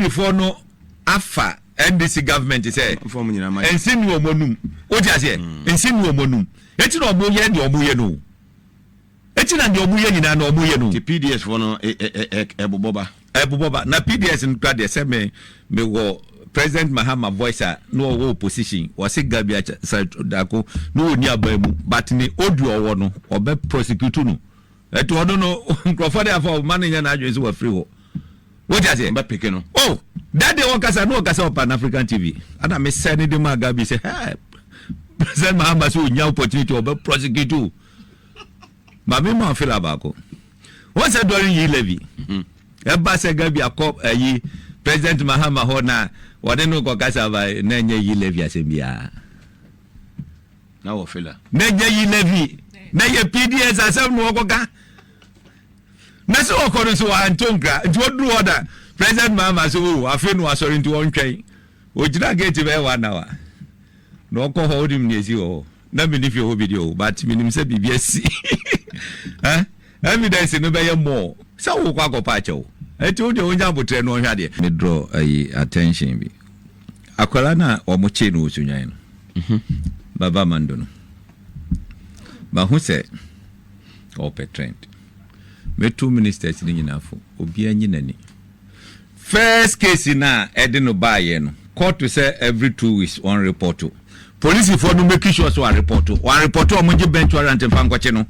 NPP foɔ no afa NDC government sɛ nsi ni wɔn anum. Wote aseɛ? Nsi ni wɔn anum. Eti na wɔn yɛ deɛ wɔn yɛ no. Eti na deɛ wɔn yɛ nyinaa na wɔn yɛ no. Ti PDS foɔ no ɛbobɔ ba. Ɛbobɔ ba. Na PDS no kura deɛ sɛ me me wɔ President Mahama voice a na ɔwɔ opposition, wɔse Gabby Asare-Darko na ɔnni aban mu but ne audio ɔwɔ no ɔbɛ prosecute no. Ɛti ɔno no nkurɔfoɔ de afa ɔma no nyɛ n'adwene sɛ wafiri hɔ. Wote aseɛ? Ɔbɛ peke no. Oh, that day ɔkasa na ɔkasa wɔ Pan African TV. Ana me sɛ ne de maa Gabby sɛ hey, President Mahama sɛ ɔnya opportunity ɔbɛ prosecute o. Maame ma ɔfila baako. Wɔn sɛ during yi levy. Ɛba sɛ Gabby akɔ ayi President Mahama hɔ na wɔde no kɔ kasa ba na ɛnyɛ yi levy asɛm biara. Na wɔ fila. Na ɛnyɛ yi levy. Na yɛ PDS asɛm na wɔkɔka. Na sɛ wɔkɔ no nso wɔanto nkra. Nti wɔduru hɔ na President Mahama sɛ o afei na wasɔre nti wɔntwɛn. Ogyina gate bɛyɛ one hour. Na ɔkɔ hɔ wonim nea esi wɔ hɔ. Na menni fie hɔ bi deɛ o but menim sɛ biribi asi. Eh? Evidence no bɛyɛ more. Sɛ wokɔ akɔpa akyɛw. Enti wo deɛ wonya abotrɛ no ɔnhwɛ adeɛ. Me draw ayi attention bi. Akwadaa no a wɔn kyee no wɔ Sunyani no, Baba Mando no, mahu sɛ ɔpɛ trend. Mɛtu ministers no nyinaa fo, obiara nyi n'ani. First case no a ɛde no baayɛ no, court sɛ every 2 weeks wɔn report. Polisifoɔ no make sure sɛ wɔn report. Wɔn report a wɔn gye bench warrant mfa nkɔkye no.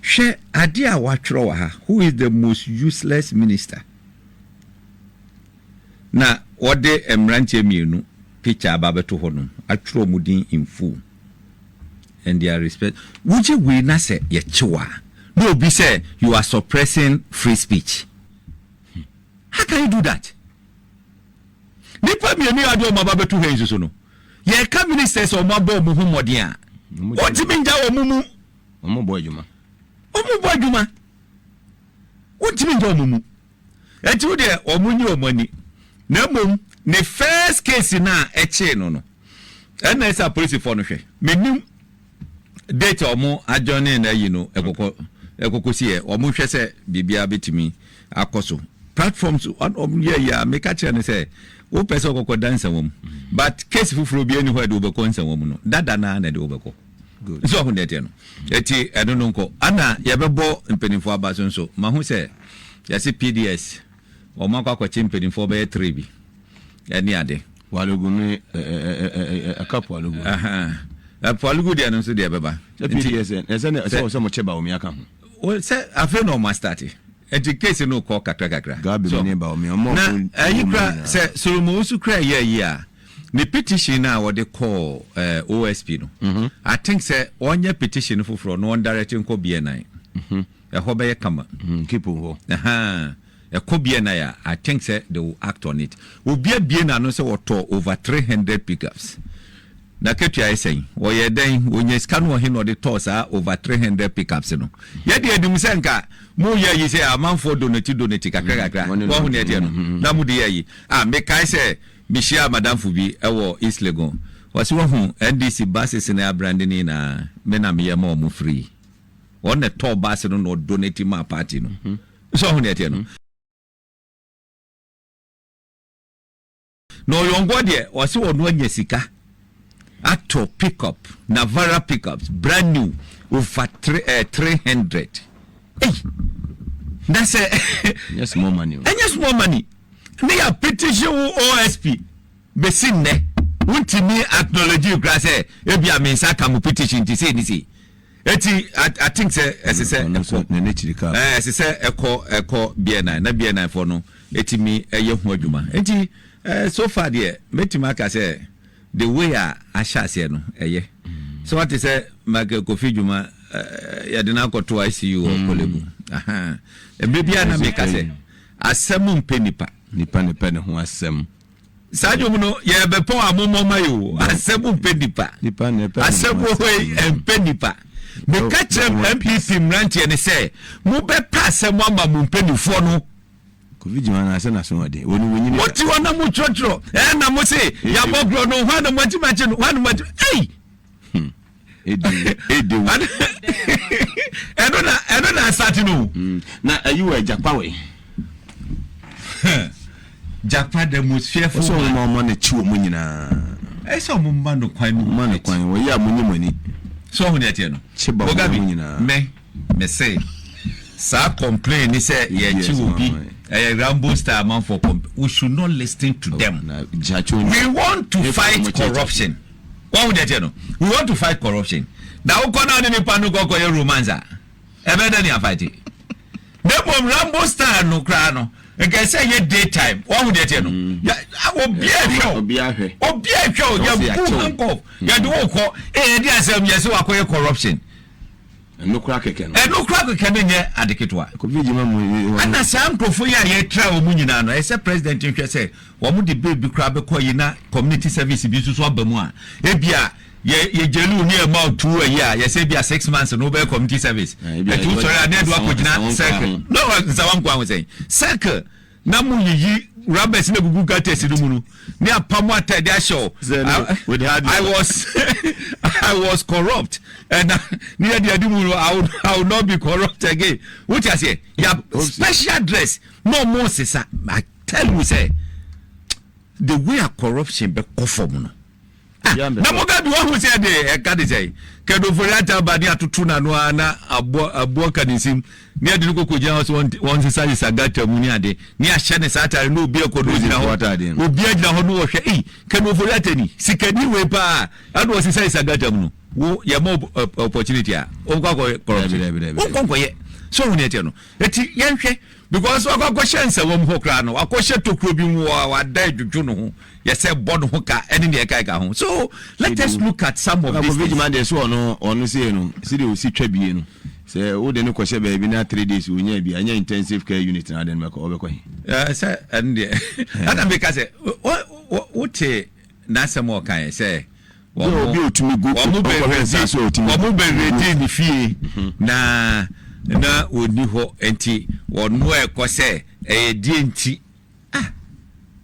Hwɛ adeɛ a wɔatwerɛ wɔ ha, who is the most useless minister? Na wɔde mmeranteɛ mmienu picture aba abɛto hɔ nom, atwerɛ wɔn din in full and their respect. Wogye wei na sɛ yɛkyew a, na obi sɛ you are suppressing free speech. How can you do that? Nipa mmienu yi ade wɔn aba abɛto hɔ yi nso so no, yɛka ministers a wɔn abɔ wɔn ho mmɔden a, wɔntumi ngya wɔn mu. Wɔn bɔ adwuma. Wɔn bɔ adwuma. Wɔntumi ngya wɔn mu. Eti wo deɛ wɔn nyi wɔn ani. Na mmom ne first case na ɛkyee no, ɛna ɛsɛ apolisifoɔ no hwɛ. Menim date a wɔn adjourn na ayi no ɛkɔkɔ ɛkɔkɔ si yɛ. Wɔn hwɛ sɛ biribiara bɛtumi akɔ so. Platforms wɔn yɛ yɛ a meka kyerɛ no sɛ wopɛ sɛ ɔkɔkɔ da nsɛm mu. But case foforɔ bi ɛni hɔ a ɛde wobɛkɔ nsɛm mu no. Dada naa na ɛde wobɛkɔ. Nso ɔho deɛ teɛ no. Eti ɛno no nkɔ. Ana yɛbɛbɔ mpanimfoɔ aba so nso. Mahu sɛ yɛse PDS wɔn akɔ akɔkye mpanimfoɔ bɛyɛ three bi ɛne ade. Pwalugu ne ɛka Pwalugu. Pwalugu deɛ no nso deɛ ɛbɛba. Sɛ PDS ɛsɛ ɛsɛ sɛ mo kyɛ Bawumia ka ho. Sɛ afei na ɔmo astart. Nti case no kɔ kakra kakra. Gabi so, ne Bawumia ɔmo na ɛyi kura sɛ Solomon Owusu kura yɛ yi a ne petition na wɔde kɔɔ OSP no. I think sɛ ɔnyɛ petition foforɔ na ɔn direct nkɔ BNI. Ɛhɔ bɛyɛ kama. Keep hɔ. Ɛkɔ BNI a I think sɛ they will act on it. Obi abie n'ano sɛ wɔtɔ over 300 pickups. Na ketua yɛ sɛn? Wɔyɛ dɛn? Wɔnya sika no ɔhe na ɔde tɔɔ saa over 300 pickups no? Yɛde adim sɛ nka mo yɛ yi sɛ amanfoɔ donate donate kakra kakra. Wɔn ho ne ɛteɛ no. Na mo de yɛ yi. Ah, mekae sɛ mehyia madamfo bi ɛwɔ East Legon. Wɔsi wɔn NDC buses na abrande ne nyinaa me na meyɛ ma wɔn free. Wɔn na ɛtɔɔ bus no na ɔdonate maa party no. Nso ɔho ne ɛteɛ no. Na ɔyɔnkoɔ deɛ ɔse ɔno anya sika atɔ pickup Navara pickups brand new over 300. Ei, na sɛ ɛnyɛ small money o. Ɛnyɛ small money. Ne yɛ petition wo OSP bɛsi nnɛ wontumi acknowledge kura sɛ ebi a me nsa ka mo petition ti sei ne sei. Eti I think sɛ ɛsɛ sɛ ɛkɔ ɛsɛ sɛ ɛkɔ BNI na BNI fo no etimi ɛyɛ ho adwuma. Eti so far deɛ mɛtumi aka sɛ the way a ahyɛ aseɛ no ɛyɛ. So wate sɛ Michael Kofi Dwuma yɛde no akɔto ICU wɔ Korle Bu. Mmerɛ biara na meka sɛ asɛm mpɛ nipa. Nipa ne pɛ ne ho asɛm. Saa dwom no yɛbɛpɔn a mommɔ ma yi o. Asɛm mpɛ nipa. Asɛm wɔ yi mpɛ nipa. Meka kyerɛ NPP mmeranteɛ no sɛ mobɛpɛ asɛm ama mo mpanimfoɔ no. Kofi Gyima na asɛ n'aso ɔden. Wɔn wɔn nyini. Mo ti hɔ na mo twerɛtwerɛ ɛɛ na mo se yabɔ korɔ no hwan na mo akyi ma kye no hwan na mo akyi ɛyi. Ede wo. Ɛno na asate no. Na ayi wɔ agyakpa wɛ. Jakpa the most fearful Wɔsɛ man. wɔn ma wɔn akyi wɔn nyinaa. Ɛsɛ wɔn ma no kwan no. Wɔn ma no kwan. Wɔyɛ a mo nye mo ani. So ɔho deɛ teɛ no. Kye ba wɔn Mugabe, ho nyinaa. Me, me se, saa complain ni sɛ yɛkyi obi, ɛyɛ Rambo style amanfoɔ complain. We should not listen to them. Na Gyakye We want to Efa fight wɔn kyɛ corruption. Wɔn deɛ teɛ no. We want to fight corruption. Na wokɔ na ne nipa no kɔkɔ yɛ romance a, ɛbɛ dɛ ne afight. Na mmom Rambo style no koraa no, nka ɛsɛ yɛ day time. Wɔn deɛ teɛ no. Obiara hwɛ o. Obiara hwɛ. Obiara hwɛ o. Ɛwɔ sɛ Yɛ bu yɛakyɛ wo. handcuff. Yɛde wo kɔ. Ee yɛde asɛm yɛsɛ wakɔyɛ corruption. Ɛno koraa kɛkɛ no. Ɛno koraa kɛkɛ no nyɛ ade ketewa. Kofi Gyima mu. Ɛna saa nkurɔfoɔ yi a yɛtra wɔn nyinaa no, ɛsɛ president nhwɛ sɛ wɔn de bill bi koraa bɛkɔ yi na community service bi nso so aba mu a, ebi a yɛ yɛ jail ne ɛma wo tu ayi a yɛsɛ bi a 6 months no wobɛyɛ community service. Ebi a Ɛtu sɔre a na ɛde wakɔgyina nsawa circle. nkoa ho. No, nsawa nkoa ho sɛn. Circle na mo yiyi rubbers na gugu gutters no mu no ne apam atade ahyɛ o. Sɛ no, with hard I was corrupt and ne yɛ de adi mu no, I will not be corrupt again. Wote aseɛ, ya Hope so. special dress na ɔmo sesa. I tell you sɛ the way a corruption bɛ kɔ fam no. Ah, Yeah, na mo ka bi wɔn ho sɛ de ɛka de sɛ Ken Ofori-Atta ba ne atoto n'ano a na aboɔ aboɔ ka ne nsam ne yɛde no kɔkɔ gyina hɔ sɛ wɔn sesa sesa gutter mu ne ade ne ahyɛ ne saa atare na obi akɔ na ogyina hɔ Ataade no. obi agyina hɔ no wɔhwɛ, ei, Ken Ofori-Atta ni sikani wei paa ɛna ɔsesa sesa gutter mu no, wo yɛ ma opportunity a wɔnkɔ akɔ corruption? Dabi, dabi, dabi. Wɔnkɔ nkɔyɛ so ohun ɛkyɛ no. Eti yɛnhwɛ because wakɔ akɔhyɛ nsɛwɔm hɔ koraa no, wakɔhyɛ tokuro bi mu, wada adwudwo ne ho, yɛsɛ bɔ ne ho ka ɛne deɛ ɛka ɛka ho. So let us look at some of these Kofi things. Gyima deɛ so ɔno sei no, sɛdeɛ ɔsi twa bie no, sɛ wode no kɔhyɛ baabi na 3 days ɔnya bi, anyɛ intensive care unit na ade no bɛkɔ, ɔbɛkɔ he? Sɛ ɛno deɛ ɛna meka sɛ wote n'asɛm a ɔkae sɛ Yɛ obi a otumi gu wɔn ɔkɔhwɛ nsa so a otumi wɔn bɛredi ne fie na wɔni hɔ, nti wɔn ɛkɔ sɛ ɛyɛ die nti, ah,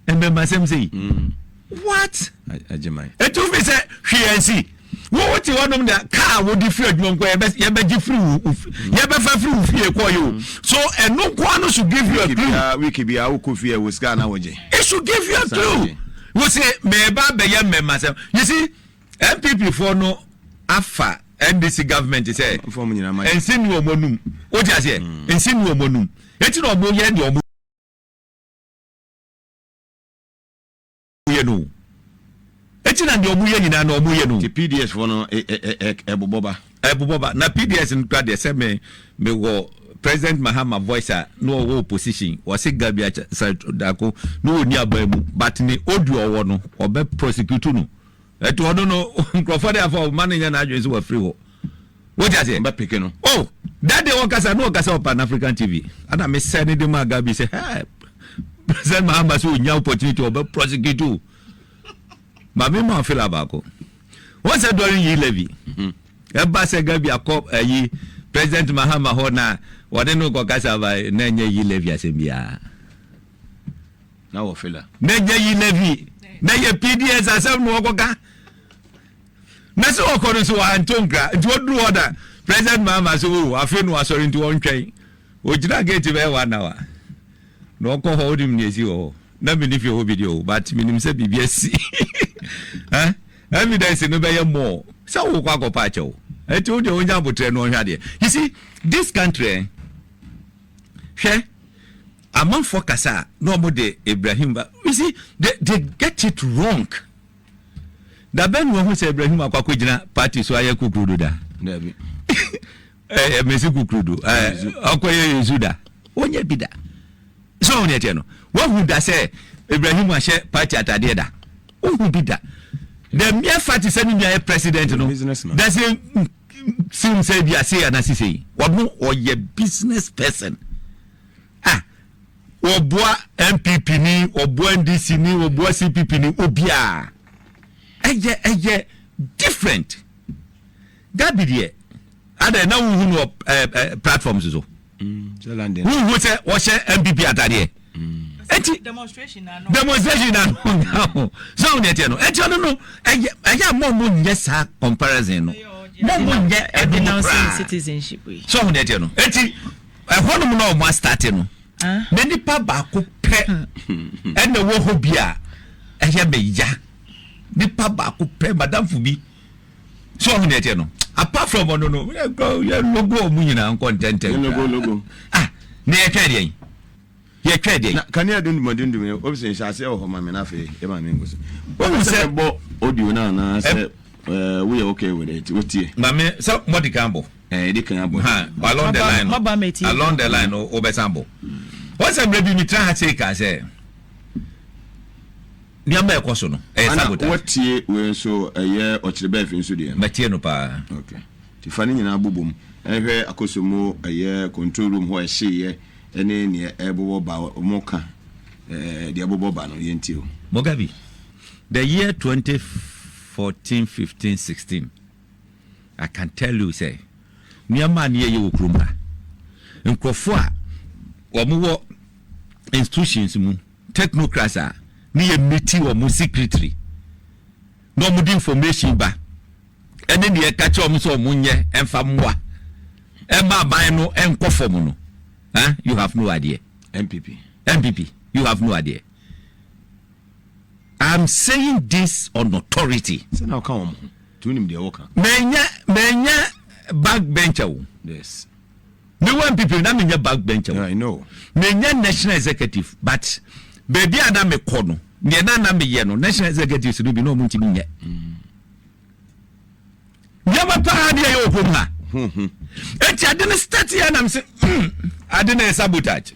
mbɛnma asɛm sɛ yi what? Agyeman. Etu fi sɛ hwee nsi wo te hɔnom na kaa wode firi adwuma nkɔ yɛbɛgye firi wo yɛbɛfa firi wo fie kɔ yi o, so ɛno nkoa no should give you a clue. Week biara wokɔ fie a, wɔ sika na wogye. It should give you a clue wo se mɛɛba bɛyɛ mmɛma sɛm. You see, NPP foɔ no afa NDC government sɛ Fɔm nyinaa ma. nsi ni wɔn anum, o ti aseɛ, nsi ni wɔn anum, eti na wɔn yɛ deɛ wɔn yɛ no, eti na deɛ wɔn yɛ nyinaa na wɔn yɛ no. Nti PDS foɔ no ɛbobɔ ba. Ɛbobɔ ba na PDS no kura deɛ sɛ me wɔ President Mahama voice a na ɔwɔ opposition, wɔsi Gabby Dako na wɔni aban mu, but ne audio ɔwɔ no ɔbɛ prosecute no. Ɛti ɔno no nkurɔfoɔ de afa ɔma no nyɛ n'adwene sɛ wafiri hɔ, wote aseɛ? Ɔbɛ peke no. Oh, that day wɔkasa na wɔkasa wɔ Pan African TV ana me sɛ ne de ma Gabby sɛ, hey, President Mahama sɛ onya opportunity ɔbɛ prosecute o. Maame ma ɔfila baako wɔn sɛ during yi levy ɛba sɛ Gabby akɔ ɛyi President Mahama hɔ na wɔde no kɔ kasa ba na ɛnyɛ yi levy asɛm biara. Na wɔ fila. Na ɛnyɛ yi levy, na yɛ PDS asɛm na wɔkɔka na sɛ wɔkɔ no so wɔanto nkra, nti wɔduru hɔ na President Mahama sɛ o afei no wasɔre nti wɔntwɛn. Ogyina gate bɛyɛ one hour na ɔkɔ hɔ. Wonim nea ɛsi wɔ hɔ na mene fie hɔ bi deɛ o, but menim sɛ biribi asi. Eh? Evidence no bɛyɛ more sɛ wokɔ akɔpa akyɛw, ɛnti wo deɛ wonya abotrɛ no ɔhwɛ adeɛ. You see this country, eh? Hwɛ amanfoɔ kasa a na ɔmo de Ibrahim ba, you see, they get it wrong. Dabɛn na wɔn sɛ Ibrahim akɔ akɔgyina party so ayɛ kukurudu da? Dabi. Ɛɛ, mesi kukurudu ɛɛ ɔkɔyɛ yesu da, wɔnyɛ bi da. So wɔn ɛteɛ no, wɔhu da sɛ Ibrahim ahyɛ party atadeɛ da? Wohu bi da? The mere fact sɛ ne nua yɛ president no Businessman. doesn't seem sɛ bi ase anase sɛ yi ɔno ɔyɛ business person. Ah, wɔboa NPP ni, wɔboa NDC ni, wɔboa CPP ni, obiara ɛyɛ different. Gabi deɛ ada na wohu no wɔ ɛɛ ɛɛ platforms so. Sɛ London. Wohu sɛ wɔhyɛ NPP atadeɛ eti demonstration na no. Demonstration na no na ho sɛ wɔn ɛteɛ no, ɛti ɔno no ɛyɛ a mo nyɛ saa comparison no, mo nyɛ ɛno no denouncing koraa. Citizenship yi. Sɛ wɔn ɛteɛ no, eti ɛhɔnom na wɔn astart no Ah. na nipa baako pɛ. pɛ ɛna ɛwɔ hɔ bi a ɛyɛ me ya. Nipa baako pɛ, madamfo bi. So ɔho deɛ ɛteɛ no, apart from ɔno no, yɛ logo ɔmo nyinaa nkɔ ntɛntɛm. Yɛ logo logo. Ah, na yɛtwɛn deɛ yi. Yɛtwɛn deɛ yi. Na kanea dundum dundum yi, obi sɛ nhyɛ aseɛ wɔ hɔ ma me na afei yɛ ma me nko so. Wohu sɛ bɔ audio no anaa sɛ woyɛ okay with it, wotie. Maame sɛ mɔdi kan bɔ. Ɛɛ di kan abɔ. Ha along the line no, along the line no wobɛsan bɔ. Wɔn sɛ mmerɛ bi mi tena ha sei kaa sɛ nneɛma ɛkɔ so no ɛyɛ sabotage. Ana wɔtie wei nso ɛyɛ ɔkyerɛ bɛɛ fi nso deɛ. Mɛtie no paa. Okay. Ti fa ne nyinaa bobom ɛhwɛ akɔsɔ ɛyɛ control room hɔ ɛhyeeɛ ɛne neɛ ɛbobɔ ba wɔn ka ɛɛ deɛ ɛbobɔ ba no yɛntie o. Mugabe, the year 2014, 15, 16, I can tell you sɛ nneɛma a ne yɛyɛ wɔ kurom ha, nkurɔfoɔ a wɔn wɔ institutions mu, technocrats a ne yɛ meeti wɔn secretary na wɔn de information ba ɛne deɛ ɛka kyerɛ wɔn sɛ wɔn nyɛ ɛnfa mmoa ɛma aban no ɛnkɔ fam no, huh? You have no idea. NPP. NPP, you have no idea. I'm saying this on authority. Sɛ na ɔka wɔn ho tí wonim deɛ wɔka. Mɛnyɛ back bencher o. Yes. Me wɔ NPP na menyɛ back bencher o. I know. Menyɛ national executive, but baabi a na mekɔ no, deɛ na meyɛ no, national executives no bi na ɔmo ntumi nyɛ. Nneɛma paa deɛ ɛyɛ wɔ kurom ha. Eti ade no start yɛ nam sɛ ade no yɛ sabotage.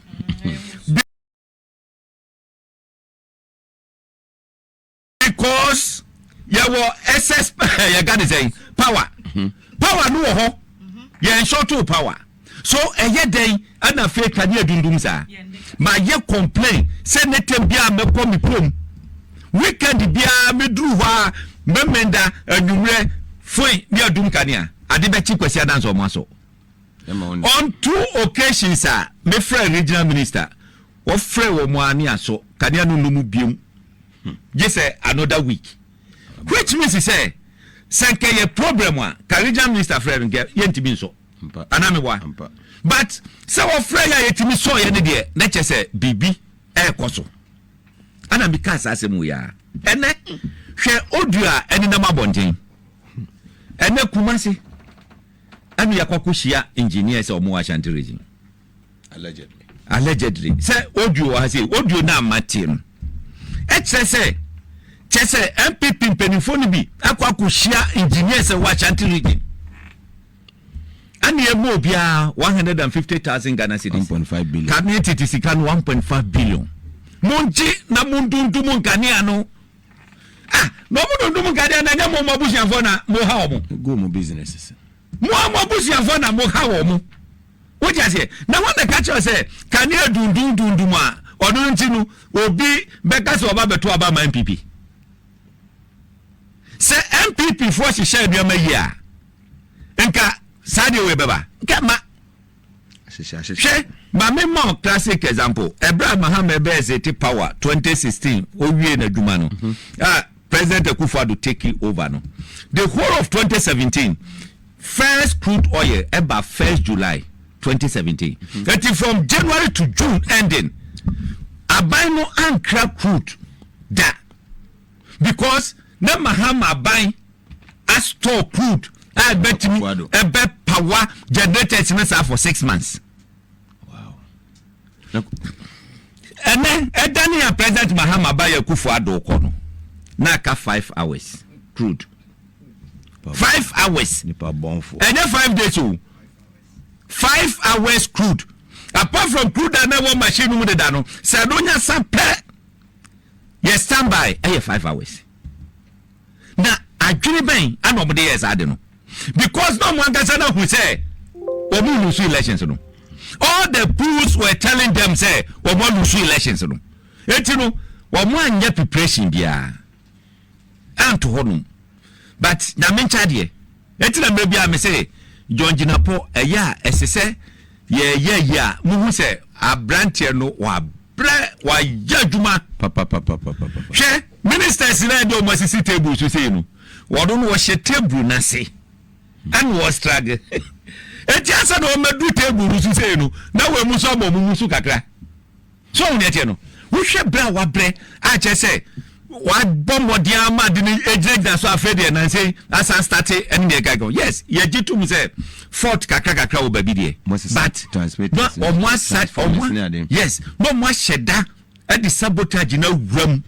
Because yɛwɔ excess, yɛka ne sɛn, power. Power no wɔ hɔ, yɛn short power. So ɛyɛ dɛn ɛna afei kanea dundum saa? Ma yɛ complain sɛ ne tɛm biara mɛkɔ me kurom weekend biara meduru hɔ a mɛmɛnda anwummerɛ foi ne adum kanea ade bɛkye Kwasi Adanse ɔmo asɔ. On two occasions a mefrɛ regional minister, wɔfrɛ wɔn a ne asɔ kanea no nnum biom gye sɛ another week, which means sɛ nkɛ yɛ problem a ka regional minister frɛ no nkɛ yɛntumi nsɔ anaa meboa, but sɛ wɔfrɛ yɛ a yɛtumi sɔ yɛ no deɛ na kyɛ sɛ biribi ɛɛkɔ so. Ana meka saa asɛm wei a ɛnɛ hwɛ audio a ɛnenam abɔnten ɛnɛ Kumase ɛne yɛkɔ akɔhyia engineer sɛ ɔmo wɔ Ashanti Region. Allegedly. Allegedly sɛ audio wɔ ha sɛ audio no ama tie no ɛkyerɛ sɛ kyerɛ sɛ NPP mpanimfoɔ no bi akɔ akɔhyia engineer sɛ wɔ Ashanti Region ɛne ɛma obiara 150,000 Ghana cedis. 1.5 billion. Kane tete sika no 1.5 billion. Mongye na mondundum nkanea no. Ah, na ɔmo dundum nkanea na ɛnyɛ mo mo abusuafoɔ na mo ha ɔmo. Go mo businesses. Mo a mo abusuafoɔ na mo ha wɔn. Wote aseɛ? Na wɔn na ka kyerɛ sɛ kanea dundum dundum a ɔno nti no obi bɛka sɛ ɔba bɛto aba ma NPP. Sɛ NPP foɔ hyehyɛ nneɛma yie a, nka saa deɛ wei bɛba nka ma. Hwɛ, maame ma wo classic example. Ɛberɛ a Mahama ɛbɛyɛ exit power 2016 owie n'adwuma no, a President Akufo-Addo take over no, the whole of 2017 first crude oil ɛba 1st July 2017. Eti from January to June ending, aban no ankra crude da because na Mahama aban astore crude a ɛbɛtumi ɛbɛ power generators no saa for 6 months. Wow. Ɛnɛ ɛdane a President Mahama ba yɛ Akufo-Addo kɔ no na aka 5 hours crude, 5 hours. Nipa bɔnfo. Ɛnyɛ 5 days o, 5 hours crude. Apart from crude a na ɛwɔ machine no mu deda no, sɛ ɛno nya sa pɛ yɛ stand by ɛyɛ 5 hours. Na adwene bɛn ana ɔmo de yɛ saa de no? Because na ɔmo ankasa na hu sɛ ɔmo lose elections no. All the polls were telling them sɛ ɔmo lose elections no. Eti no ɔmo anyɛ preparation biara anto hɔ nom, but Nyame nkyɛ adeɛ. Eti na mmerɛ bi a me sɛ John Jinapor ɛyɛ a ɛsɛ sɛ yɛyɛ yi a muhu sɛ aberanteɛ no wabrɛ, wayɛ adwuma. Papapapapapa. Hwɛ ministers na ɛde ɔmo asisi table so sei no, wɔn no wɔhyɛ table n'ase ɛna wɔ struggle. Eti asa na wɔn adu table no so sei no na wɔn mu so ama wɔn mu so kakra so. Wɔn ɛteɛ no. Wohwɛ berɛ a wabrɛ a kyerɛ sɛ wabɔ mmɔden ama ade no gyinagyina so afei deɛ nansa yi asan starte ɛne deɛ ɛka ɛka yes yɛgye tom sɛ fault kakra kakra wɔ baabi deɛ but na ɔmo asa ɔmo yes na ɔmo ahyɛ da ɛde sabotage na awura mu.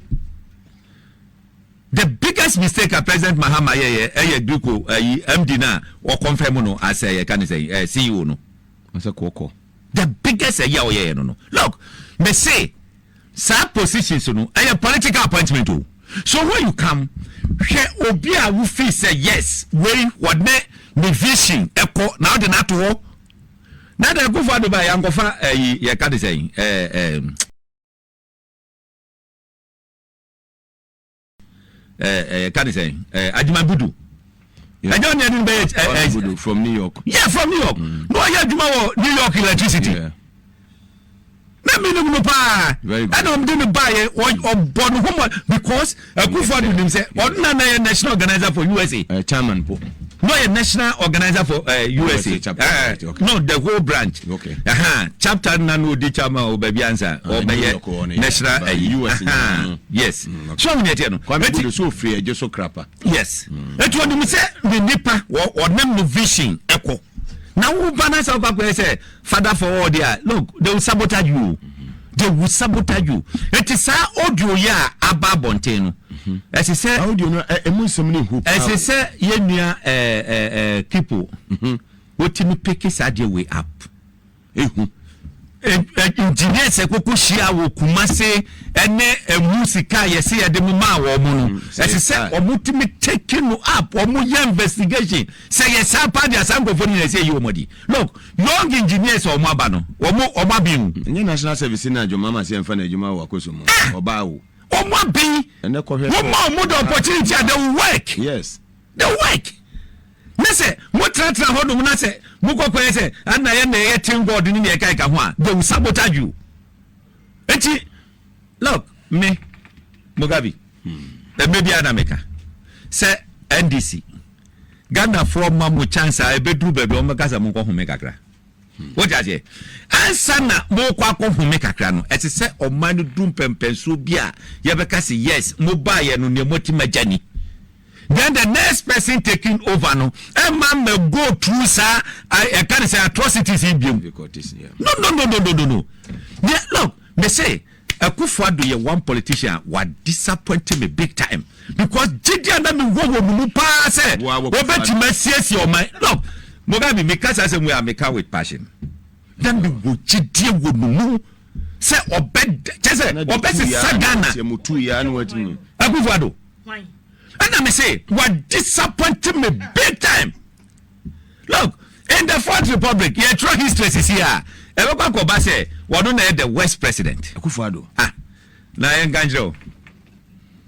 The biggest mistake a President Mahama yɛyɛ ɛyɛ Greco ɛyi MD no a ɔconfirm no as ɛyɛ ka ne sɛn ɛɛ CEO no. Ɔsɛ kɔkɔ. The biggest ɛyi a ɔyɛyɛ no no look me se saa positions no ɛyɛ political appointment o so when you come hwɛ obi a wo feel sɛ yes wei wɔne ne vision ɛkɔ na ɔde no ato hɔ na de Akufo Addo ba yɛankɔfa ɛyi yɛka ne sɛn ɛɛ ɛɛ. ɛɛ ka ne sɛn ɛɛ Agyeman Budu ɛnyɛ ɔne ɛde no bɛyɛ ɛɛ Budu from New York. Yeah, from New York. Na ɔyɛ adwuma wɔ New York electricity. Na mi nim no paa ɛna ɔmo de no ba yɛ ɔbɔ ne ho mɔ because Akufo Addo nim sɛ ɔno na na yɛ national organizer for USA. Chairman po. No yɛ national organizer for USA. USA chapter. Okay. No, the whole branch. Okay. Chapter na no di chairman o baabi ansa ɔbɛyɛ national ɛyi. US. Yes. So ɔmo yɛ tiɛ no. Kwame Budu so ofiri ɛgye so krapa. Yes. Eti ɔnim sɛ ne nipa ɔnam no vision ɛkɔ. Na wo ba na sɛ ɔkɔ akɔyɛ sɛ father for all there, look, they will sabotage you. They will sabotage you. Eti saa audio yi a aba abɔnten no, ɛsɛ sɛ audio no emu nsɛm ne hu paa. Ɛsɛ sɛ yɛn nua Kipo wotumi pick saa adeɛ wei up. Ehu. Engineers ɛkoko hyia wɔ Kumase ɛne ɛmu sika a yɛsɛ yɛde mo maa wɔn no, ɛsɛ sɛ wɔn tumi take no up, wɔn yɛ investigation sɛ yɛ saa paa deɛ saa nkurɔfoɔ no nyinaa ɛsɛ yɛ yi wɔn adi. Look, young engineers a wɔn aba no, wɔn aben o. Ɛnyɛ national service na John Mahama sɛ yɛmfa no adwuma wɔ Akoso mu, ɔbaa o. Wɔn aben. Ɛnɛ kɔhwɛ sɛ. Wɔn ma wɔn the opportunity a they will work. Yes. They will work. Ne sɛ mo tenatena hɔ nom na sɛ mo kɔ kɔyɛ sɛ ɛna yɛ na yɛ ten God ne nea ɛka ɛka ho a, they will sabotage you. Eti look, me Mugabe, ɛmɛ biara na meka sɛ NDC Ghanafoɔ ma mo chance a ɛbɛduru baabi a wɔbɛka sɛ monkɔ home kakra. Wote aseɛ? Ansa na mokɔ akɔ home kakra no, ɛsɛ sɛ ɔman no duru mpɛmpɛnsoɔ bi a yɛbɛka sɛ yes, mobaeɛ no nea moatumi agya ni. Then the next person taking over no ɛma mɛ go through saa ɛka ne sɛ atrocities yi biom. No, no, no, no, no, no, no. Yeah, look, me say Akufo Addo yɛ one politician a wa disappoint me big time because gyidi a na me wɔ wɔ ne mu paa sɛ wɔbɛtumi asiesie ɔman. Look, Mugabe, me ka saa asɛm wei a me ka with passion. Na me wɔ gyidie wɔ ne mu sɛ ɔbɛ kyɛ sɛ ɔbɛsesa Ghana. Akufo Addo. Ɛna me se wa disappoint me big time. Look, in the Fourth Republic, yɛtwerɛ history sisi a, ɛbɛkɔ akɔba sɛ wɔno na yɛ the worst president. Akufo-Addo. Ah, na yɛnka nkyerɛ o.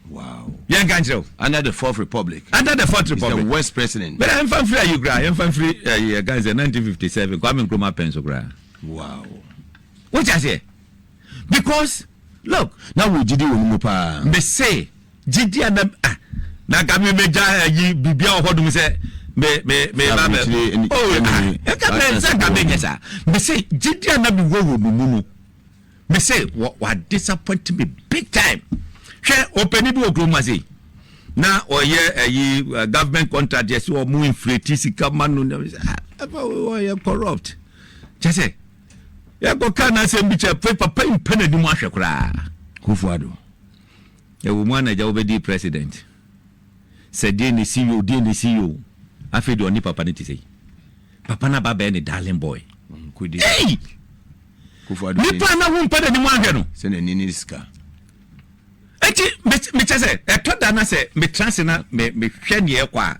Wow. Yɛnka nkyerɛ o. Under the Fourth Republic. Under the Fourth Republic. He's the worst president. Bɛrɛ yɛnfa mfiri ayi koraa, yɛnfa mfiri ɛyi yɛka sɛ 1957 Kwame Nkrumah pɛn so koraa. Wow. Wote aseɛ? Because look. Na wo gyidi wɔ ne mu paa. Me se gyidi a na ah na nka me megya ayi biribi a wɔ hɔ dom sɛ me me me ba bɛ oh ah nka me sɛ nka me nyɛ saa. Me se gyidi a na me wɔ wɔ ne mu no, me se wɔ wa disappoint me big time. Hwɛ ɔpanin bi wɔ kurom ase na ɔyɛ ayi government contract yɛ sɛ ɔmo inflate sika ma no na ah ɛfɛ ɔyɛ corrupt kyɛ sɛ. Yɛkɔkaa n'asɛm bi kyerɛ pe papa yi mpɛ n'anim ahwɛ koraa. Kufuor Addo. Ɛwɔ mu a na agya wobɛdi president. Sɛ deɛ na ɛsi yoo, deɛ na ɛsi yoo. Afei deɛ ɔne papa no te sɛ yi. Papa no aba abɛyɛ ne darling boy. Nkodi. Hey! Kufuor Addo. Nipa na wompɛ n'anim ahwɛ no. Sɛ n'ani ne sika. Eti mekyɛ sɛ ɛtɔ da na sɛ metra ase na mehwɛ neɛ ɛkɔ a,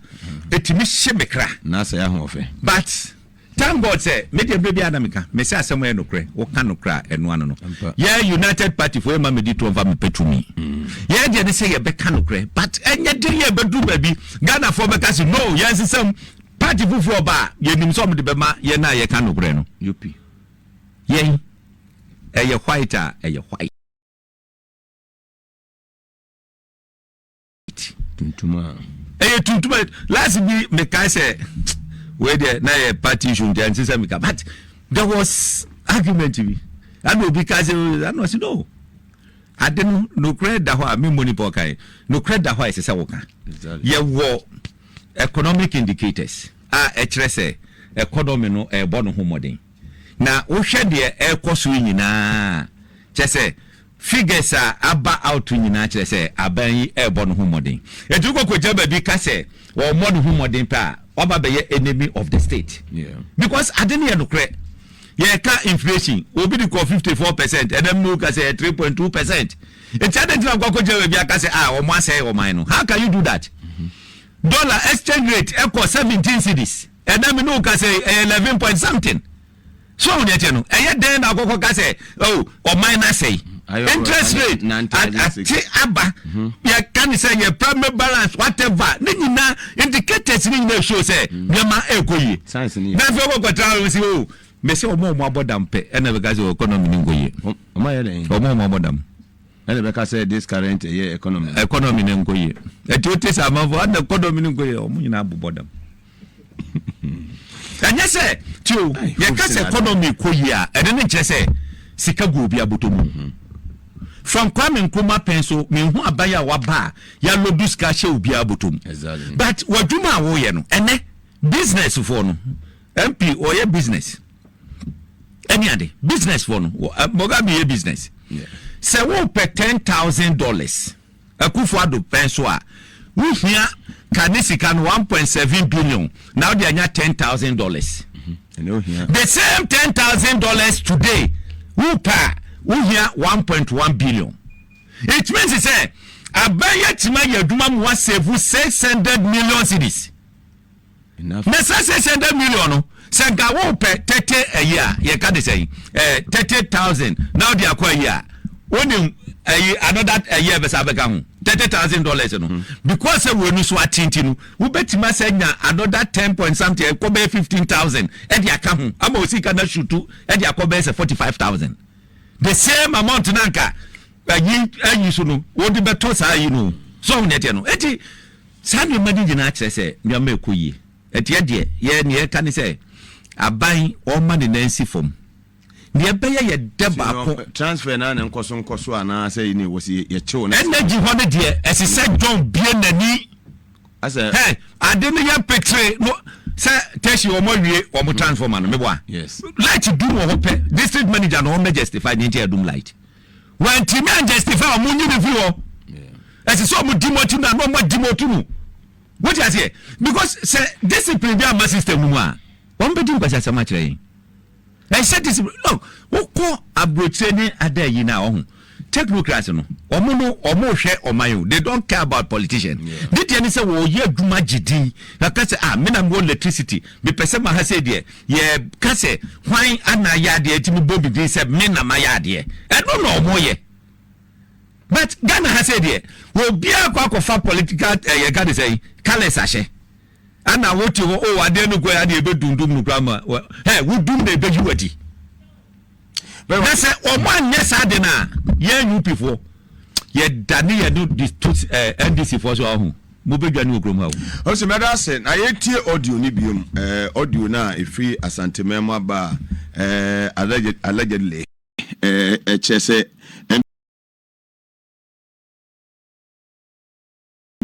ɛtumi hye me kra. Na asɛe ahoɔfɛ. But Thank God sɛ me deɛ berɛ biara na meka, mese asɛm yɛ nokorɛ, woka nokorɛ a ɛno ano no. Yɛ United Party foɔ yɛmma medi toɔ mfa mepɛ tumi. Yɛ deɛ ne sɛ yɛbɛka nokorɛ but ɛnyɛ den yɛ bɛduru baabi Ghanafoɔ bɛka se no yɛnsesam party foforɔ ba a yɛnim sɛ wɔde bɛma yɛn a yɛka nokorɛ no. Yɛn ɛyɛ white a ɛyɛ white. Tuntum a. Ɛyɛ tuntum a last bi mekae sɛ wei deɛ na yɛ party issue nti ɛnse sɛ meka but there was argument bi ɛna obi ka sɛ ɛna ɔsi no. Ade no, nokorɛ da hɔ a, memmɔ nipa ɔkan. Nokorɛ da hɔ a ɛsɛ sɛ woka. Yɛwɔ economic indicators a ɛkyerɛ sɛ economy no ɛrebɔ ne ho mmɔden. Na wohwɛ deɛ ɛrekɔ so yi nyinaa a, kyerɛ sɛ figures a aba out nyinaa kyerɛ sɛ aban yi ɛrebɔ ne ho mmɔden. Enti wokɔ kɔgyina baabi ka sɛ ɔremmɔ ne ho mmɔden pɛ a, waba bɛyɛ enemy of the state. Because ade no yɛ nokorɛ. Yɛreka inflation, obi de kɔ 54%, ɛnɛ mu ka sɛ 3.2%. Enti adɛn nti na wokɔ akɔgyina baabi aka sɛ ah wɔn asɛe ɔman no? How can you do that? Dollar exchange rate ɛkɔ 17 cedis. Ɛnɛ me ne wo ka sɛ ɛyɛ 11 point something. So ɔho deɛ ɛteɛ no, ɛyɛ dɛn na akɔkɔ ka sɛ oh ɔman no asɛe? Interest rate ate aba. Yɛka ne sɛ yɛ primary balance whatever ne nyinaa indicators ne nyinaa show sɛ nneɛma ɛrekɔ yie. Na afei wokɔkɔtra hɔ sɛ oh mese wɔn a wɔn abɔ dam pɛ ɛna bɛka sɛ economy no nkɔ yie. Wɔn ayɛ dɛn? Wɔn a wɔn abɔ dam. Ɛna bɛka sɛ this current ɛyɛ economy. Economy no nkɔ yie. Ɛti wote sɛ amanfoɔ ɛna economy no nkɔ yie wɔn nyinaa bobɔ dam. Ɛnyɛ sɛ ti o yɛka sɛ economy kɔ yie a ɛno ne nkyerɛ sɛ sika gu obi abotɔ mu. From Kwame Nkrumah pɛn so menhu aban a waba a yɛalodu sika ahyɛ obiara bɔtɔ mu. But w'adwuma a woyɛ no ɛnɛ business foɔ no MP ɔyɛ business ɛne ade business foɔ no Mugabe yɛ business sɛ wopɛ $10,000 Akufo Addo pɛn so a wohia ka ne sika no 1.7 billion na wode anya $10,000. The same $10,000 today wopɛ a wohia 1.1 billion. It means sɛ aban yi atumi ayɛ adwuma ma wasave 600 million cedis. Na saa 600 million no sɛ nka wopɛ 30 ayi a yɛka de sɛn eh, 30,000 na wode akɔ ayi a wonim ayi another ayi a ɛbɛsa bɛka ho $30,000 no hmm. Because sɛ wɔn ani so ate nti no wobɛtumi asɛ nya another 10 point something ɛkɔ bɛyɛ 15,000 ɛde aka ho ama osika na sutu ɛde akɔ bɛyɛ sɛ 45,000. The same amount na nka ayi ayi so no wode bɛtɔ saa ayi no so ɔho deɛ teɛ no. Eti saa nneɛma no nyinaa kyerɛ sɛ nneɛma ɛkɔ yie. Ɛteɛ deɛ yɛ neɛ ɛka ne sɛ aban ɔma ne nan si fam neɛ ɛbɛyɛ yɛ dɛ baako. Transfer naa na nkɔso nkɔso anaa sɛ ne wɔ si yɛkyew no. Energy hɔ no deɛ ɛsɛ sɛ John bie n'ani. Asɛ. Hɛ ade no yɛ petere no sɛ tɛsi wɔn awie wɔn transformer no meboa. Yes. Light dum wɔ hɔ pɛ district manager na wɔn bɛ justify ne nti ɛdum light. Wɔntumi an justify wɔn nyi ne firi hɔ. Ɛsɛ sɛ wɔn di mu akyi na wɔn adi mu otu no. Wote aseɛ because sɛ discipline bi ama system no mu a wɔn bɛ di nkwasi asɛm akyerɛ yɛn. Ɛsɛ discipline no wokɔ aburokyire ne ada yi na ɔho technocrats no wɔn no wɔn hwɛ ɔman o, they don't care about politician. Ne deɛ ne sɛ wɔyɛ adwuma gye din na ka sɛ ah me na mewɔ electricity mepɛ sɛ ma ha sɛ deɛ yɛ ka sɛ hwan ana ayɛ adeɛ nti mebɔ me din sɛ me na mayɛ adeɛ ɛno na wɔn yɛ. But Ghana ha sɛ deɛ obiara kɔ akɔfa political ɛyɛ ka de sɛ colours ahyɛ ana wote hɔ o adeɛ no kɔ adeɛ ebe dundum no kura ma ɛ wodum na ebe yi wadi na sɛ wɔn anyɛ saa de na yɛn UP foɔ yɛ dane yɛn no de to ɛɛ NDC foɔ so ɔho mo bɛ dwa ne wɔ kurom ha o. Ɔsɛ mɛda ase na yɛtie audio no biom ɛɛ audio no a ɛfiri Asanteman mu aba a ɛɛ allegedly ɛɛ ɛkyerɛ sɛ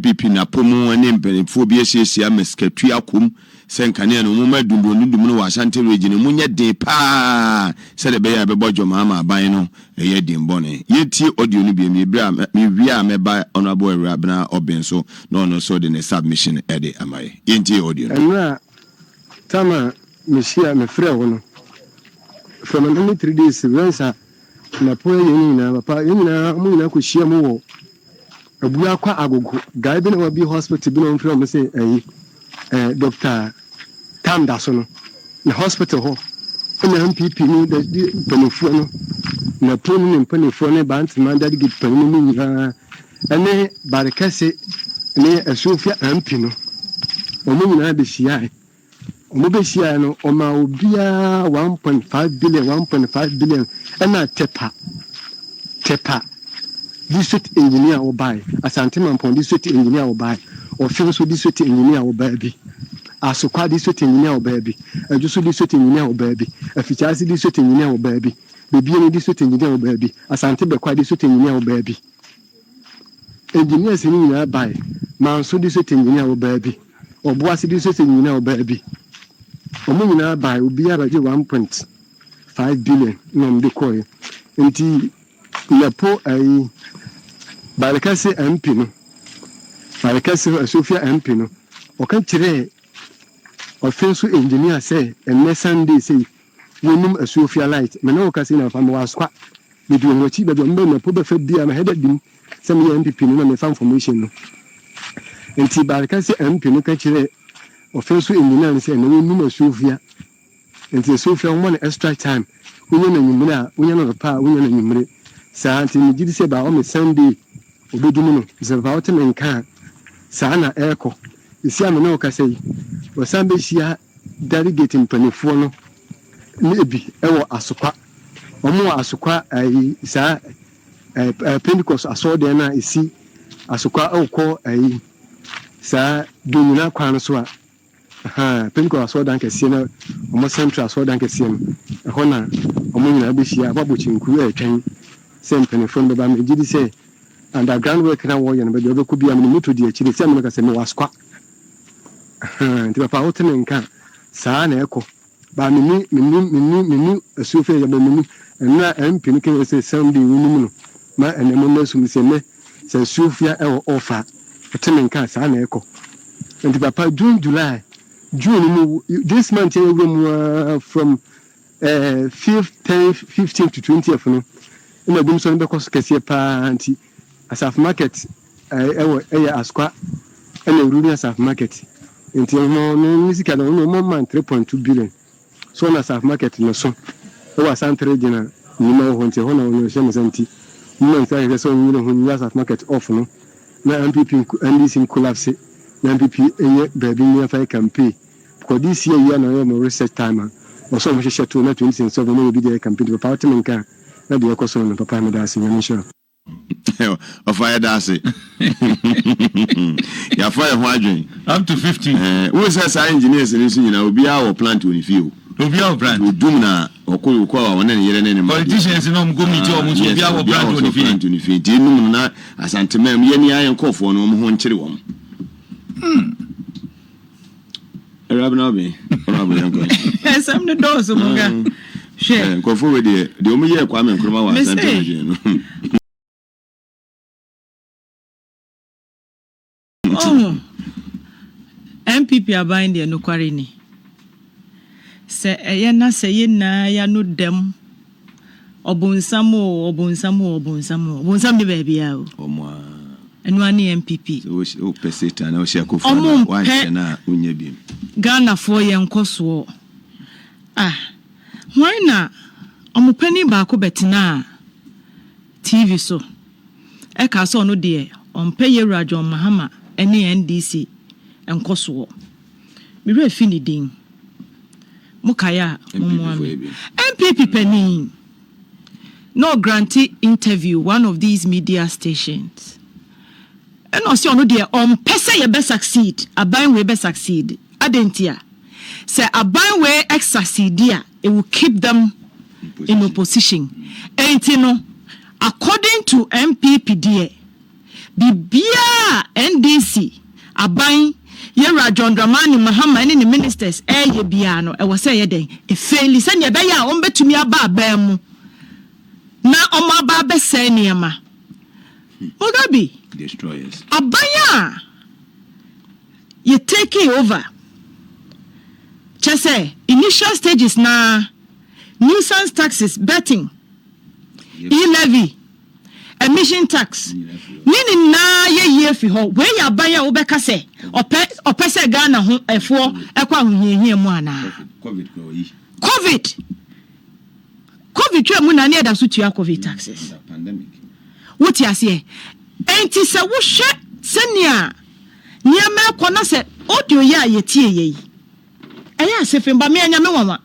NPP Napo mu ne mpanimfoɔ bi asiesie ama sikatua akɔ mu sɛ nkanea no wɔma dunduondundum no wɔ Ashanti Region no mu nyɛ den paa sɛdeɛ ɛbɛyɛ a ɛbɛbɔ dwom ama aban no ɛyɛ den bɔne. Yɛntie audio no biom yɛbrɛ a mewie a mɛba Honourable Awura Abena Obeng so na ɔno nso de ne submission de ama yɛ. Yɛntie audio no. Ɛnora time a mehyia mefrɛ wo no from ɛno ne 3 days wensa na po yɛ nyinaa papa yɛn nyinaa ɔmo nyinaa kɔ hyia mu wɔ Abuakwa Agogo guy bi na wabi hospital bi na ɔmfrɛ ɔmo sɛ ɛyi Doctor Tam da so no na hospital hɔ ɛna NPP ne mpanimfoɔ no na po ne ne mpanimfoɔ ne Bantama delegate panin no mu nyinaa ɛne Barekɛse ne Asuofia MP no ɔmo nyinaa bɛhyiae. Ɔmo bɛhyiae no ɔmaa obiara 1.5 billion, 1.5 billion ɛna Tepa district engineer wɔbae, Asante Mampɔn district engineer wɔbae, Ɔfew nso district engineer wɔbaa bi, Asokwa district engineer wɔbaa bi, Adwoso district engineer wɔbaa bi, Afikyase district engineer wɔbaa bi. Bebie no district engineer wɔ baabi, Asante Bɛkwa district engineer wɔ baabi. Engineers no nyinaa bae, Manso district engineer wɔ baabi, Ɔboase district engineer wɔ baabi. Wɔn nyinaa bae, obiara bɛgye 1.5 billion na wɔde kɔeɛ. Nti Napo ayi Barekɛse MP no, Barekɛse Asuofia MP no, ɔka kyerɛɛ ɔfe nso engineer sɛ ɛnnɛ Sunday sei Wonnim asuofia light. Me ne wo kasa yi na mfa mewɔ asokwa. Medi wɔn akyi baabi a wɔbɛ Napo bɛfa biara mahɛ da dim sɛ meyɛ NPP no na mefa information no. Nti Barika sɛ MP no ka kyerɛɛ ɔfɛ so engineer no sɛ ɛnɛ wonnim asuofia. Nti asuofia wɔma no extra time. Wonya no anwummere a wonya no anɔpa a wonya no anwummere. Saa nti megye di sɛ by ɔme Sunday Obedu mu no, sɛ papa wote me nka a, saa na ɛrekɔ. Seesei a me ne wo kasa yi, wɔsan bɛhyia delegate mpanimfoɔ no ne bi wɔ Asokwa. Wɔn wɔ Asokwa ayi saa ɛɛ Pentecost asɔredan no a ɛsi Asokwa wokɔ ayi saa Donyina kwan no so a. Ahaa, Pentekoste asɔredan kɛseɛ no, wɔn central asɔredan kɛseɛ no, ɛhɔ na wɔn nyinaa bɛhyia, abɔ kyenku retwɛn sɛ mpanimfoɔ no bɛba. Megye di sɛ underground work no a wɔreyɛ no, baabi a wɔbɛkɔ biara, mede moto di akyire, sɛ meka sɛ mewɔ Asokwa. Ahaa, nti papa wote me nka a, saa na ɛkɔ. Ba menni, menni, menni, menni asuo fɛ yɛ, menni. Ɛno a MP no kɛyɛ sɛ Sunday wonim no, ma ɛnɛ mo mma sum sɛ nnɛ sɛ asuo fia ɛwɔ off a, wote me nka a, saa na ɛkɔ. Nti papa June July June mu this month yɛ wura mu aa from eh, fifth, tenth, fifteenth to twentieth no ɛna dumsɔ no bɛkɔ so kɛseɛ paa nti Asafo market ɛwɔ ɛyɛ Asokwa ɛna ewuru ne Asafo market nti ɛho no ne sika no ɔno ɔmo man 3.2 billion so ɔna Asafo market no so ɛwɔ Asante region a nnwuma wɔ hɔ nti ɛhɔ na ɔno ɛhyɛ ne nsa nti ɔmo man sika kɛseɛ sɛ ɔnyere ho nyi Asafo market off no na NPP nko NDC nkolapse na NPP nyɛ baabi mmea fa yɛ campaign because this year yi a na ɔyɛ ɔmo research time a ɔsɛ ɔmo hyehyɛ to na 2027 na yɛ bi de yɛ campaign nti papa wote me nka a na deɛ ɛkɔ so no papa meda ase Nyame nhyira wo. Ɔfa yɛda ase. Yɛafa yɛn ho adwen. Up to 15. Eh, wo sɛ saa engineers no nso nyinaa obiara wɔ plant wɔ ne fie o. Obiara wɔ plant. Odum na ɔkɔ ɔkɔ a ɔne ne yere ne ne mma. Politicians no ɔmo kɔ meet ɔmo nso obiara wɔ plant wɔ ne fie. Plant wɔ ne fie. Nti enum no na Asanteman mu yɛn ni ayɛ nkɔfoɔ no ɔmo ho nkyere wɔn. Awuraba na ɔbɛn. Ɔno yɛn kɔ. Ɛsɛm no dɔɔso mu ga. Hwɛ. Nkurɔfoɔ wei deɛ deɛ wɔn yɛɛ Kwame Nkrumah wɔ Asante region no. Ɔho NPP aban deɛ nokware ni. Sɛ ɛyɛ na sɛ yɛn nyinaa yɛano dɛm ɔbonsam o ɔbonsam o ɔbonsam o ɔbonsam ne baabiara o. Wɔn a. Ɛno ara ne NPP. Sɛ wopɛ Satan na wohyɛ Akufo Addo a, woankyɛ no a wonnya bi. Ghanafoɔ yɛn nkɔsoɔ. Ah hwan na wɔn panin baako bɛtenaa TV so ɛkaa sɛ ɔno deɛ ɔmpɛ Yɛwura John Mahama ne NDC nkɔsoɔ. Me werɛ fi ne din. Mo kae a mommoa me. NPP panin na ɔgrante interview one of these media stations ɛna ɔse ɔno deɛ ɔmpɛ sɛ yɛbɛ succeed, aban wei bɛ succeed. Adɛn ntia? Sɛ aban wei succeed a, it will keep them in opposition. Enti no, according to NPP deɛ, biribiara a NDC aban, Yɛwura John Dramani Mahama ne ne ministers ɛreyɛ biara no, ɛwɔ sɛ ɛyɛ dɛn? Ɛfeeli sɛnea ɛbɛyɛ a wɔbɛtumi aba aban mu na wɔaba abɛsɛe nneɛma. Mugabe, aban a yɛ taking over kyɛ sɛ initial stages no ara nuisance taxes, betting, e-levy, emission tax ne ne nyinaa yɛ yie fi hɔ. Wei yɛ aban a wobɛka sɛ ɔpɛ ɔpɛ sɛ Ghana ho ɛfoɔ ɛkɔ ahohiahia mu anaa? Covid Covid twaa mu na ne yɛda so tua Covid taxes. Wote aseɛ? Enti sɛ wohwɛ sɛnea nneɛma ɛkɔ na sɛ audio yi a yɛtie yɛ yi, ɛyɛ asefem ba me ɛnyɛ me nwanwa.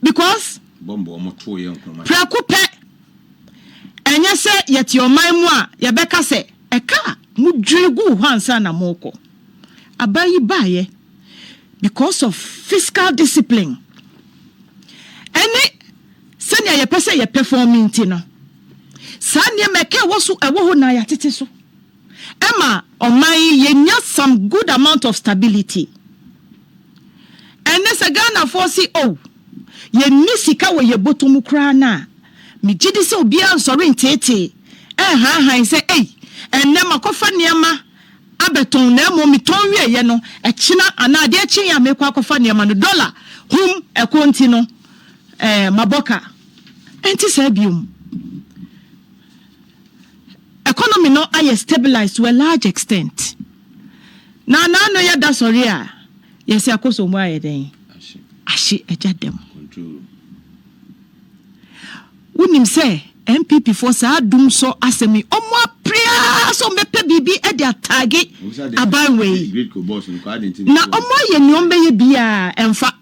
Because prɛko pɛ ɛnyɛ sɛ yɛte ɔman mu a yɛbɛka sɛ ɛka a modwiri guu hɔ ansa na morekɔ. Aban yi baeɛ because of fiscal discipline ɛne sɛ. Sɛnea yɛpɛ sɛ yɛ perform nti no, saa nneɛma ɛka ɛwɔ so ɛwɔ hɔ na yɛatete so. Ɛma ɔman yi yɛnya some good amount of stability. Ɛnnɛ sɛ Ghanafoɔ se oh, yɛnni sika wɔ yɛn bɔtɔ mu koraa no a, megye di sɛ obiara nsɔre nteetee nhaahan sɛ ei, ɛnnɛ makɔfa nneɛma abɛtɔn na mmom metɔn wieeɛ no, ɛkyena anaa adeɛ kyeeɛ a merekɔ akɔfa nneɛma no, dɔla hum ɛkɔ nti no, eh, mabɔ ka. Ɛnte saa biom. Economy no ayɛ stabilized to a large extent. Na naano yɛ da sɔre a, yɛse akosombo ayɛ dɛn? Ahye agya dam. Wonim sɛ NPP foɔ saa dum sɔ asɛm yi, ɔmo apere ara sɛ ɔmo bɛpɛ biribi de ataage aban wei. Na ɔmo ayɛ nea ɔmo bɛyɛ biara ɛmfa.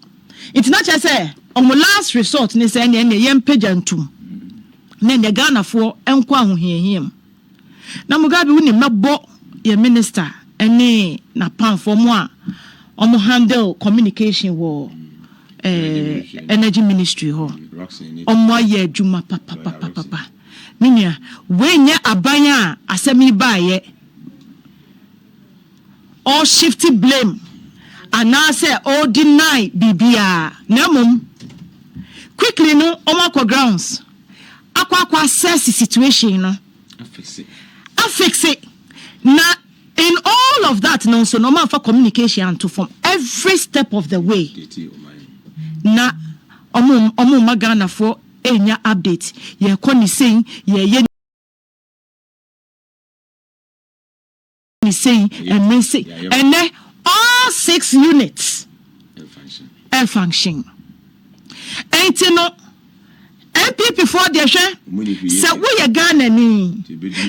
Nti na kyerɛ sɛ ɔmo last resort ne sɛ ɛneɛ ɛneɛ yɛmpagya ntum. Na ɛneɛ Ghanafoɔ nkɔ ahohiahia mu. Na Mugabe wonim mɛbɔ yɛ minister ne n'apamfoɔ ɔmo a ɔmo handle communication wɔ eh, energy ministry hɔ. Ɔmo ayɛ adwuma papapapapa. Me nua, wei nyɛ aban a asɛm yi baayɛ. Ɔ shift blame anaasɛ ɔ deny biribiara na mmom quickly no wɔn akɔ grounds akɔ akɔ assess situation no afixe na in all of that no nso no wɔn amfa communication anto fam every step of the way na wɔn wɔn mma Ghanafoɔ ɛnya update yɛkɔ ne sei yɛyɛ ne sei ɛne sei ɛnɛ all six units ɛfunction ɛnti no NPP foɔ deɛ hwɛ sɛ woyɛ Ghana ni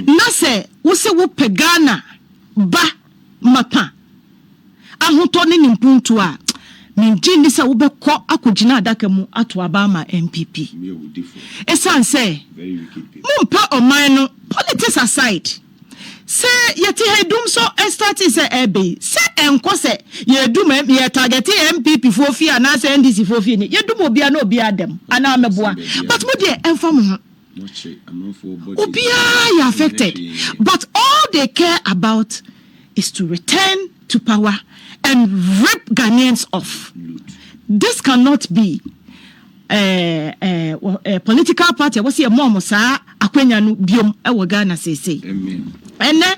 na sɛ wosɛ wopɛ Ghana ba mapa ahotɔ ne ne mpuntuo a, mengye nni sɛ wobɛkɔ akɔgyina adaka mu ato aba ama NPP. Ɛsiane sɛ mompɛ ɔman no, politics aside, sɛ yɛte ha yi dum so startee sɛ ɛreba yi, sɛ ɛnkɔ sɛ yɛdum yɛ targete NPP foɔ fie anaasɛ NDC foɔ fie ni, yɛdum obiara na obiara dam anaa mɛboa, but mo deɛ ɛmfa mo ho. Obiara yɛ affected but all they care about is to return to power and rip Ghanaians off. This cannot be uh, uh, uh, political party a wɔsi ɛmɔ wɔn saa akwanya no biom wɔ Ghana seesei. Ɛnɛ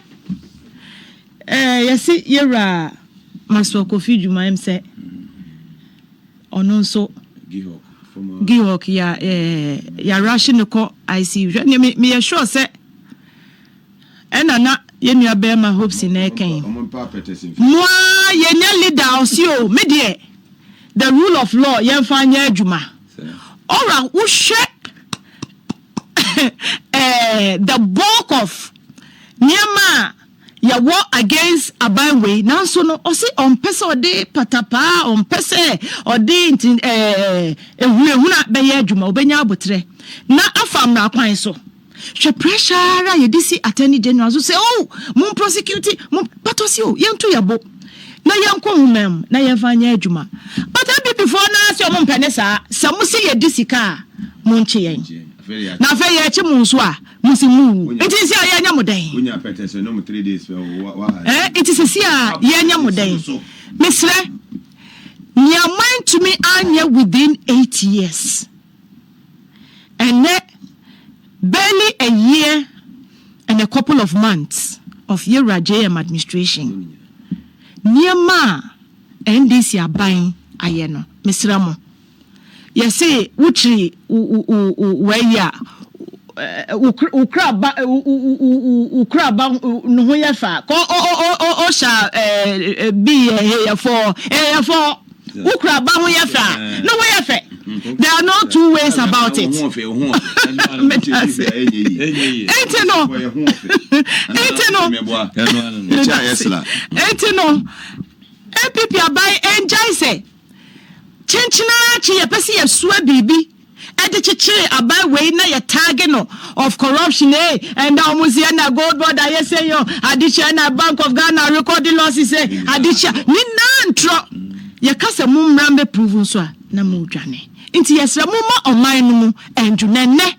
ɛɛ yɛsi yɛwura Maxwell Kofi Dwuma ɛm sɛ ɔno nso Gihok ya ɛɛ yɛarahye no kɔ ICU hwɛ ne meyɛ sure sɛ. Ɛna na yɛn nua bɛɛma Hobson na ɛka yi. Mo ara yɛnya leader a ɔse o me deɛ the rule of law yɛnfa nyɛ adwuma. Ora wohwɛ eh, the bulk of nneɛma a yɛwɔ against aban wei nanso no ɔse ɔmpɛ sɛ ɔde patapaa ɔmpɛ sɛ ɔde nti eh, ehunahuna bɛyɛ adwuma ɔbɛnya abotrɛ na afa mmara kwan so. Hwɛ pressure ara a yɛde si attorney general so sɛ oh mo prosecute mo but ɔsi oh yɛnto yɛ bo na yɛnkɔ nhoma mu na yɛmfa nyɛ adwuma but NPP foɔ no ara sɛ ɔmo mpɛ ne saa sɛ mo se yɛdi sika a mo nkye yɛn na afei yɛkye mo nso a mo se mo wu nti sisi a yɛnyɛ mo dɛn eh nti sisi a yɛnyɛ mo dɛn mesrɛ nea moantumi anyɛ within 8 years, ɛnɛ barely a year and a couple of months of yɛwura JM administration, nneɛma a NDC aban ayɛ no, mesrɛ mo, yɛse wokyiri wɔayi a wo kraba wo kraba ne ho yɛ fɛ a kɔ ɔhyɛ bi yɛ yɛ fɔ ɛyɛ fɔ wo kraba ho yɛ fɛ a ne ho yɛ fɛ. There are no two ways about it. Nti no NPP aban ɛngyae sɛ kyenkyena akyi yɛpɛ sɛ yɛsoa biribi ɛde kyekyere aban wei na yɛ tag no of corruption eh ɛnna wɔn si ɛna gold board ayɛ sɛ yɛ adekyɛ ɛna Bank of Ghana recording losses ɛ adekyɛ ne nan ntorɔ yɛka sɛ mo mmra mbɛ prove nso a na mo dwane. Nti yɛsrɛ momma ɔman no mu ɛndwo. Na ɛnnɛ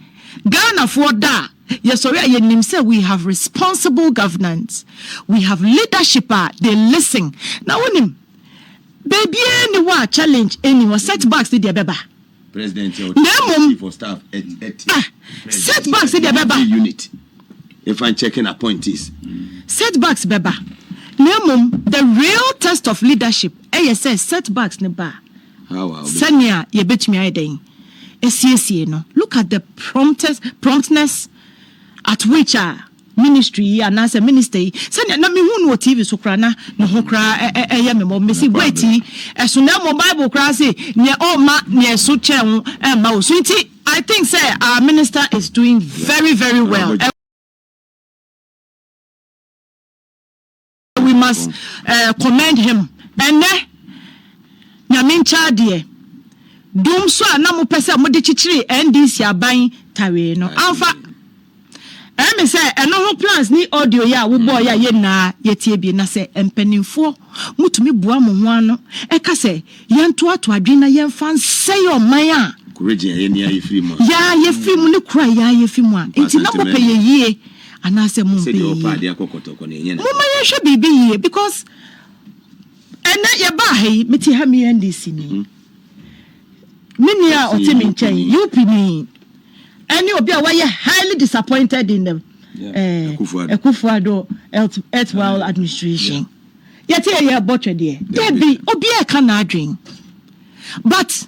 Ghanafoɔ da a yɛsɔre a yɛnim sɛ we have responsible governance, we have leadership a they listen. Na wonim baabiara nni hɔ a challenge nni hɔ, setbacks deɛ ɛbɛba. President Na mmom, chief of staff ɛte ah, setbacks deɛ ɛbɛba. Unit yɛfa checking appointees. Setbacks bɛba. Na mmom the real test of leadership ɛyɛ sɛ setbacks ne ba a, How a sɛnea yɛbɛtumi ayɛ dɛn asiesie no. Look at the promptness at which a ministry yi anaasɛ minister yi, sɛnea na mehu no wɔ TV so koraa na ne ho koraa ɛyɛ me mmɔ. Mesi wait yi ɛso, na mmom Bible koraa se nea ɔma nea ɛso kyɛn ho ɛmma wo so. Nti I think sɛ our minister is doing very very well. We must commend him. Ɛnɛ Nyame nkyɛ adeɛ dum so a na mopɛ sɛ mode kyekyere NDC aban tawee no amfa. Ɛmi sɛ ɛno ho plans ne audio yi a wobɔɔ yi a yɛn nyinaa yɛtie bi, na sɛ mpanimfoɔ motumi boa mo ho ano ɛka sɛ yɛntoato adwene na yɛmfa nsɛe ɔman a region a yɛni ayɛ firi mu a yɛa yɛfiri mu ne koro a yɛa yɛfiri mu a, nti na mopɛ yɛ yie anaasɛ mompɛ sɛdeɛ yɛ ɔpa yie? adeɛ akɔ Kɔtɔkɔ no, ɛnyɛ na Momma yɛnhwɛ biribi yie, because ɛnɛ yɛbaa ha yi, mete ha, meyɛ NDC ni, me nua a ɔte me nkyɛn UP ni, ɛne obi a wayɛ highly disappointed in the Akufo-Addo. Akufo-Addo erstwhile administration. Yɛte yɛ yɛbɔ twɛdeɛ dabi, obiara ɛka n'adwen, but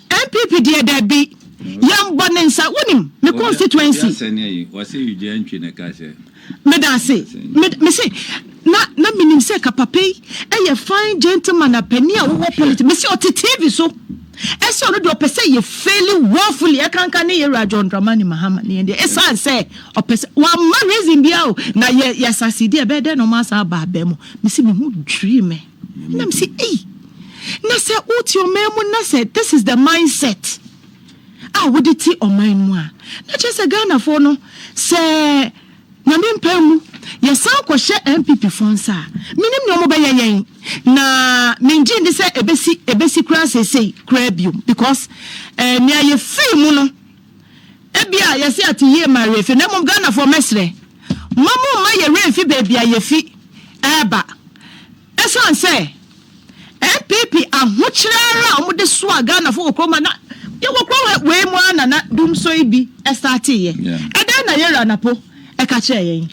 NPP deɛ, dabi, yɛmbɔ ne nsa. Wonim me constituency. Meda ase. Me se na menim sɛ ka papa yi ɛyɛ fine gentleman, apani a wowɔ politics. Me se ɔte TV so ɛsɛ ɔno deɛ ɔpɛ sɛ yɛ fail woefully, ɛkanka ne yɛwura John Dramani Mahama ne yɛn deɛ, ɛsiane sɛ ɔpɛ sɛ wamma reason bia o na yɛ yɛsase deɛ ɛbɛyɛ dɛn na ɔma asan aba abɛn mu. Me se me ho dwiri me na me se ei, na sɛ wote ɔman mu na sɛ this is the mindset a wode te ɔman mu a, na kyerɛ sɛ Ghanafoɔ no, sɛ Nyame mpa mu yɛsan kɔhyɛ NPP foɔ nsa a, menim nea ɔmo bɛyɛ yɛn, na mengye ndi sɛ ɛbɛsi koraa seesei koraa biom, because nea yɛfiri mu no, ebi a yɛse ate yie ma werɛfi, na mmom Ghanafoɔ, mɛsrɛ ma mo mma yɛ werɛ mfi baabi a yɛfi ɛɛba, ɛsiane sɛ NPP ahokyerɛ ara a wɔde soa Ghanafoɔ wɔ kurom a na yɛwɔ kurom wei mu ara na dumso yi bi ɛstarteeɛ. Ɛdɛn na yɛwura Napo ɛka kyerɛ yɛn?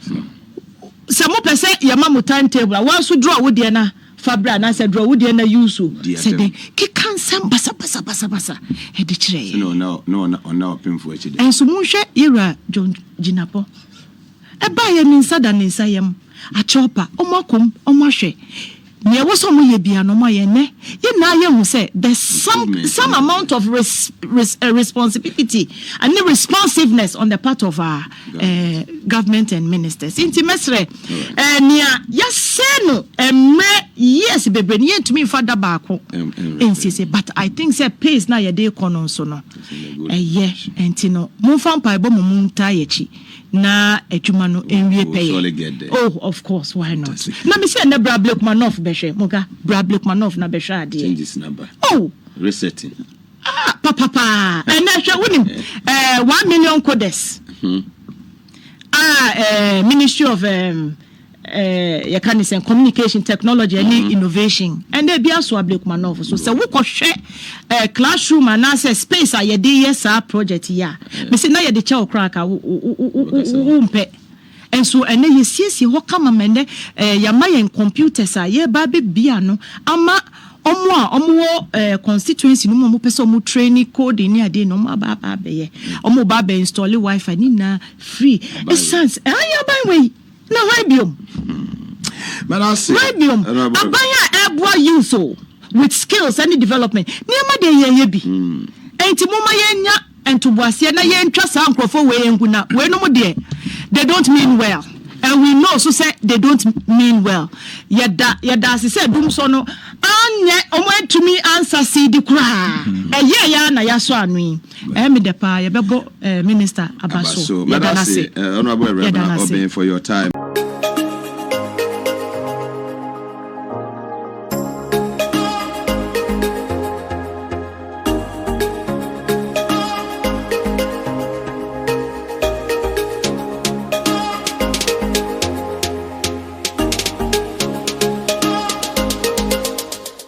Sɛ mopɛ sɛ yɛma mo time table a, wɔn nso draw wo deɛ na fa brɛ, anaasɛ draw wo deɛ na use o Di sɛ atɛm. Den keka nsɛm basabasabasabasa ɛde kyerɛ sɛ yɛn. na ɔna ɔpemfoɔ akyi dɛ. Ɛnso monhwɛ yɛwura John Jinapor, ɛbaa yɛ ne nsa da ne nsa yam akyɛw pa, ɔmo akɔm, ɔmo ahwɛ nea ɛwɔ sɛ ɔmo yɛ bia no, ɔmo ayɛ. Nnɛ yɛn nyinaa yɛhu sɛ there's some Improvement. some amount of responsibility and responsiveness on the part of our government and ministers. Nti mɛsrɛ, nea yɛsɛ no mmerɛ years bebree no, yɛntumi nfa da baako nsiesie, but I think sɛ pace na yɛde kɔ no nso no ɛyɛ. Nti no momfa mpaebɔ mo mu ntaa yɛkyi na adwuma no nwie We'll surely pɛyɛ. get there. Oh, of course, why not? Na me sɛ ɛnɛ bra Blekuma North bɛhwɛ moga, bra Blekuma North na bɛhwɛ adeɛ. Changes number. Oh. Resetting. Ah, papapaa, ɛnɛ hwɛ, wonim 1 million coders a Ministry of yɛka ne sɛ Communication Technology ɛne Innovation, ɛnɛ ebi aso Ablekuma North so. Sɛ wokɔhwɛ classroom anaasɛ space a yɛde yɛ saa project yi a, mesi na yɛde kyɛw koraa ka wo wo wo wo wo mpɛ. Nso ɛnɛ yɛsiesie hɔ kama ma ɛnɛ yɛama yɛn computers a yɛreba abɛbia no ama ɔmo a ɔmo wɔ constituency no mu a ɔmo pɛ sɛ ɔmo training coding ne adeɛ na ɔmo aba abɛyɛ, ɔmo ba abɛ install WiFi ne nyinaa free. Ɛsan sɛ ɛyɛ aban wei na hwan biom? Mɛda Hwan biom? Aban a ɛboa youth o with skills ɛne development nneɛma de yɛn yɛ bi. Nti mo ma yɛn nya ntoboaseɛ na yɛntwa saa nkurɔfoɔ wei ngu, na weinom deɛ, they don't mean well, and we know so sɛ they don't mean well. Yɛda ase sɛ dum so no anyɛ, ɔmo antumi ansa seedi koraa, ɛyɛ yɛ na yɛasɔ ano yi. Ɛyɛ mi dɛ paa. Yɛbɛbɔ minister aba so. So yɛda mɛda n'ase. ase, Honorable Yɛda Reverend n'ase. Obeng, for your time.